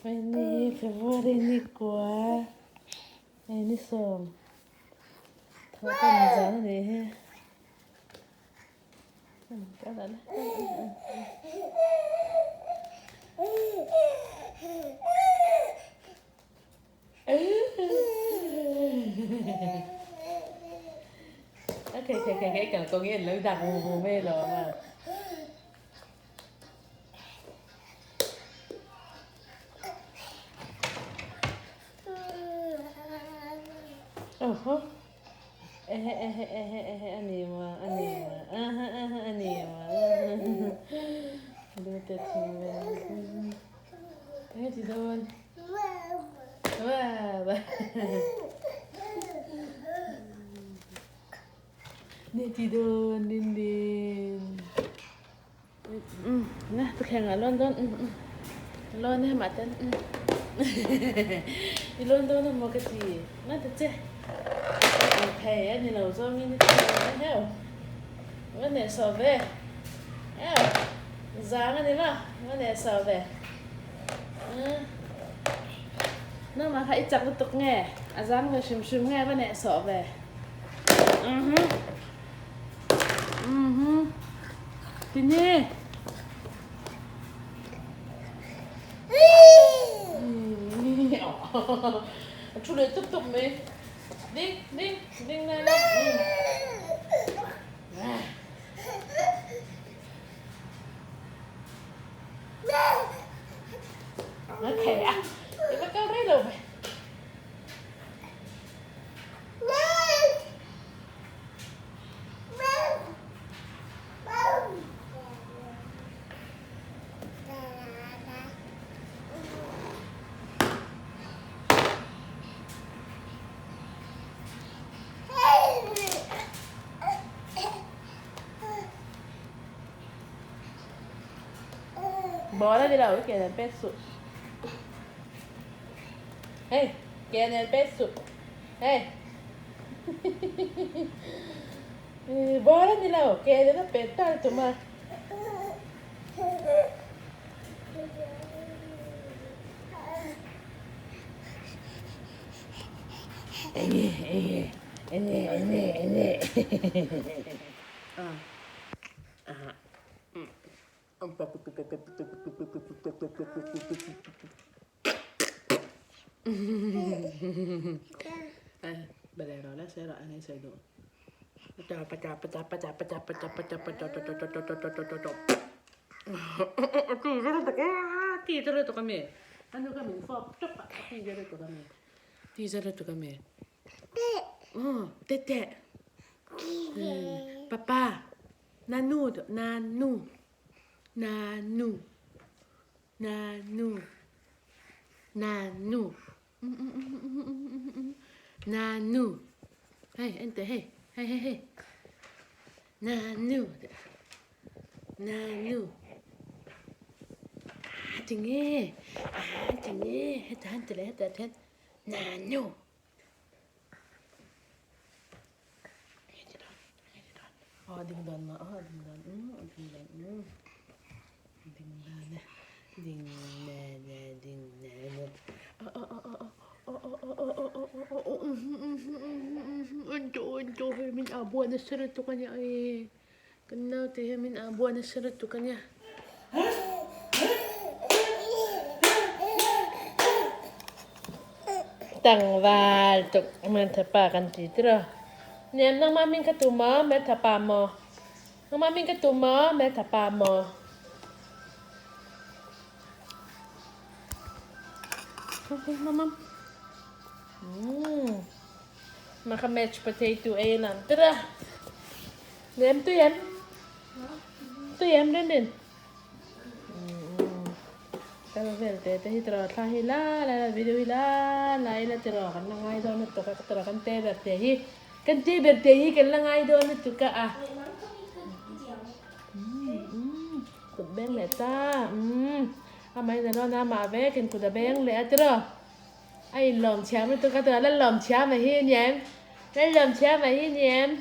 Ni February ni kua hei ni sawm thawh ka ni zan a nih hi. Okay, okay, okay, okay, kal kawng hi an lo dak vu vu mai alawm a. Oho. Ehe ehe ehe ehe a ni maw a ni maw aha aha a ni maw Dute thing vel Enge ti dawn Wow Ni ti dawn din din Na thleng ah lawn dawn lawn e mah ten i lawn dawn emaw ka ti na ta che thei a ni lo zawngin i ti a heuh va neh sawh ve heuh zang a ni maw va neh sawh ve nangmah kha i chak lutuk nge a zang ve hrim hrim nge va neh sawh ve. Mhm. Tini. A thu leh tup tup mai. Ding, ding, ding lai la. Nó khẽ. Thì bắt câu đấy rồi. Ball a ni lo, ke nen pet suh. Hey, ke nen pet suh. Hey. Ball a ni lo, ke nen a pet ta tum a. Enge, enge, enge, enge, enge. Ah. Ah. Papa, nanu, nanu, nanu. Nanu. Nanu. Nanu. Hei, en teh hei. Hei, hei, hei. Nanu. Nanu. Ah, tinge. Ah, tinge. Heta han ti leh heta hian. Nanu. Aw ding dan mah aw ding dan ding dan ding dan e ding ne ne ding ne ne min a buah nasa lutuk a nia e kan naute hian min a buah nasa lutuk a nia. Tlangval tuk hmantha pa kan ti tiraw. Niam nangmah min ka tu maw hmeltha pa maw? Nangmah min ka tu maw hmeltha pa maw? Mah kha mashed potato ei a lang tiraw. Niam tui em? Tui em Rinrin? Kal vel te te hi tiraw thla hi la la la video hi la la ila tiraw kan la ngai dawn lutuk a tiraw kan te ber te hi kan te ber te hi kan la ngai dawn lutuk a a kut beng leh ta a mai na lawn a mah vekin kut a beng leh a tiraw a inlawm thiam lutuk a tiraw lalawm thiam a hi aniang lalawm thiam a hi aniang.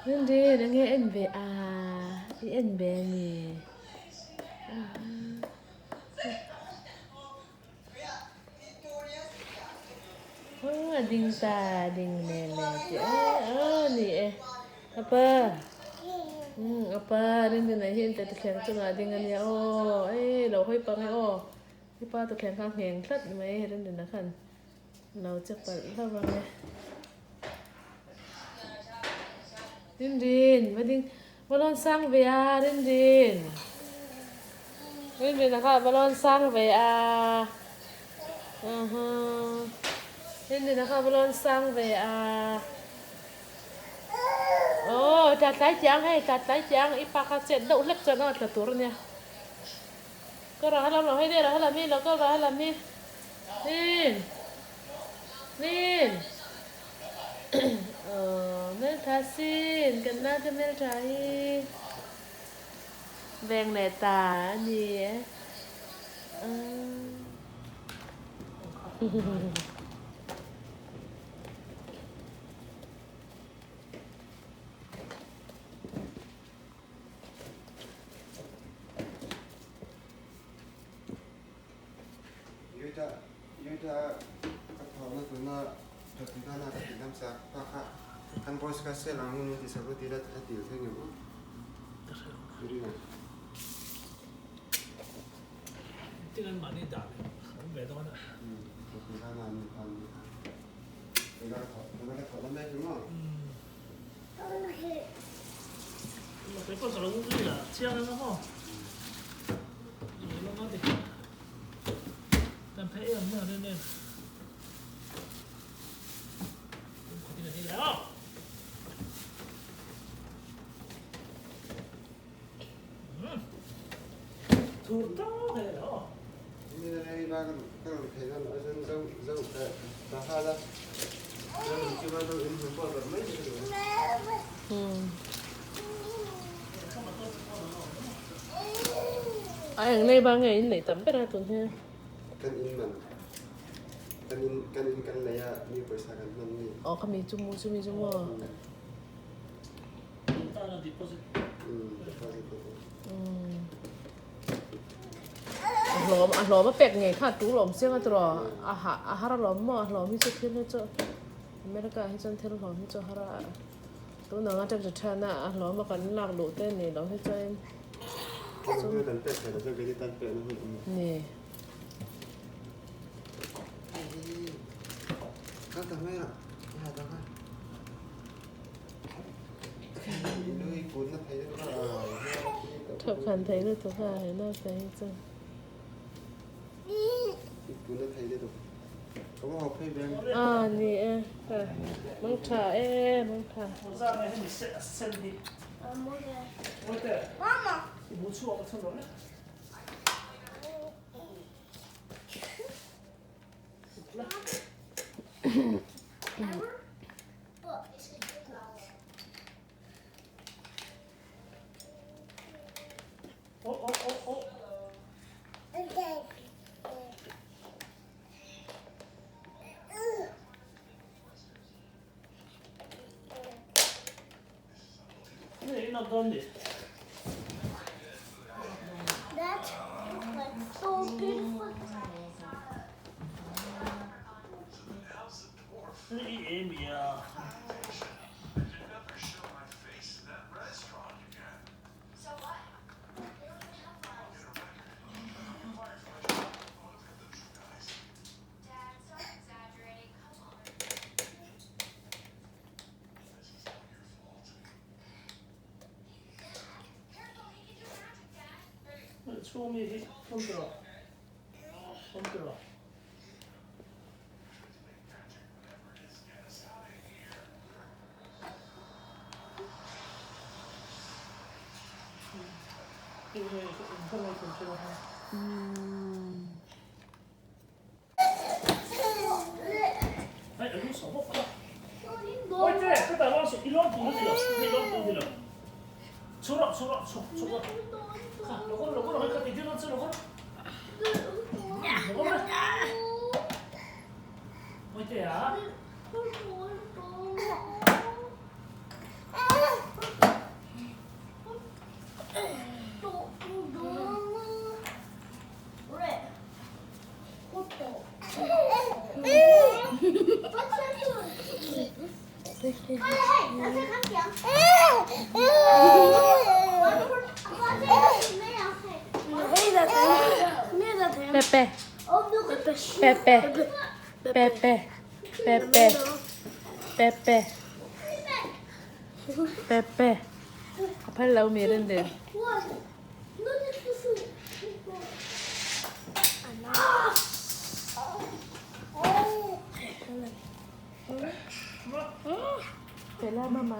Rinrin enge en ve a i en ve a ni. A ding ta a ding le le tih a a ni e apa apa Rinrin ah hian thleng chungah a ding a nia aw ei lo hawi pang e aw. I pa tu thleng kha ngheng tlat mai Rinrina khan lo che palh hlauh ang e. Rinrin va ding va lawn sang ve a Rinrin. Rinrina kha va lawn sang ve a. Aha. Rinrina kha va lawn sang ve a. Oh, tla tlai chiang hei, tla tlai chiang i pa kha chet deuh hlek chuan aw tla tur a nia. Ka raha lam lo hei deh raha lam hi lo kal raha lam hi Nin Nin Aww hmeltha sin kan naute hmeltha hi Veng leh ta a ni e Aww. Yuta Yuta ka thawhna tuna Tottenham ka tih lam sak pa kha kan boss kha sel ang hun in ti sak ti la a dil thei ngem u Irina. Tin an mahni dah leh an ve dawn a. Tottenham an ni khan ni kha. Tuna ka thawh tuna ka thawh lam mek hi maw. A eng nei bang nge in neih tam ber a tun hi. Kan in man kan in kan in kan nei a mi pawisa kan hman ni. Aw kha mi chu mu chu mi chu maw. A hlawm a hlawm a pek ngei kha a tul awm chiang a tiraw a ha a har alawm maw a hlawm hi chu thil hi chu America ah hi chuan thil hlawm hi chu a har a tun ang atang chu thian a a hlawm a kan lak luh te ni lo hi chuan ni. Thawk han thei lutuk a he naute hi chu. A ni e mang tha e mang tha. Pepe Pepe Pepe Pepe Pepe Pepe a phal lo mi rin din. Pela mama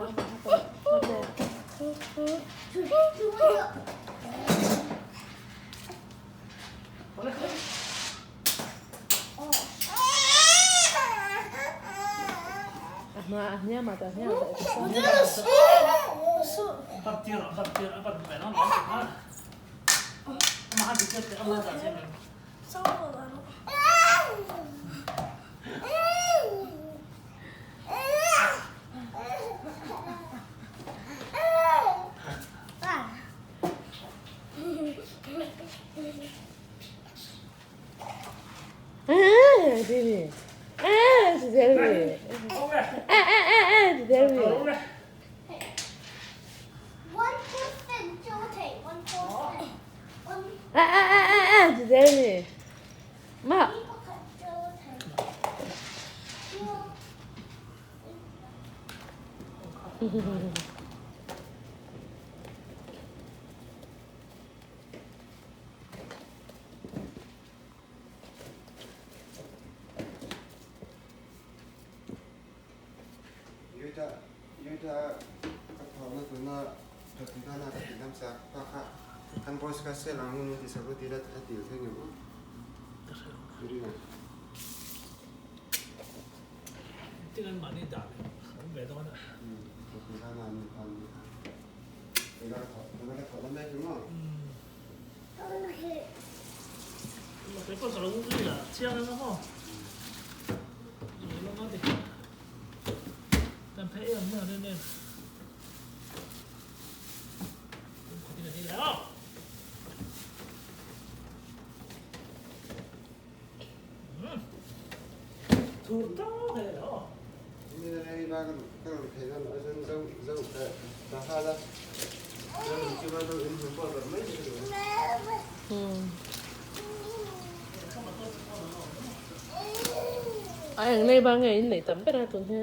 Ai ang nei ba nge in nei tam ber a tun hi.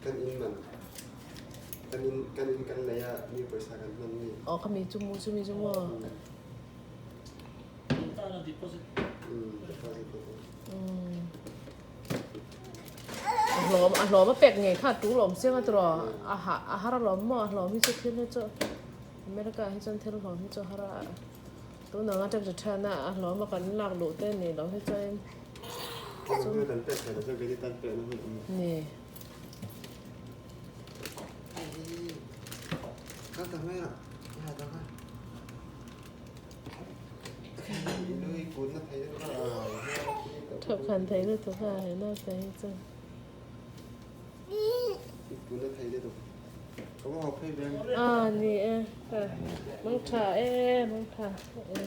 Kan in man. Kan in kan lei a mi pawisa kan hman ni. Aw kha mi chu mu chu mi chu maw. A hlawm a pek ngei kha a tul awm chiang a tiraw a ha a har alawm maw a hlawm hi chu thil hi chu America ah hi chuan thil hlawm hi chu a har a tun ang atang chu thian a a hlawm a kan lak luh te ni lo hi chuan ni. Thawk han thei lutuk a he naute hi chu. A ni e, mangtha e, mangtha e.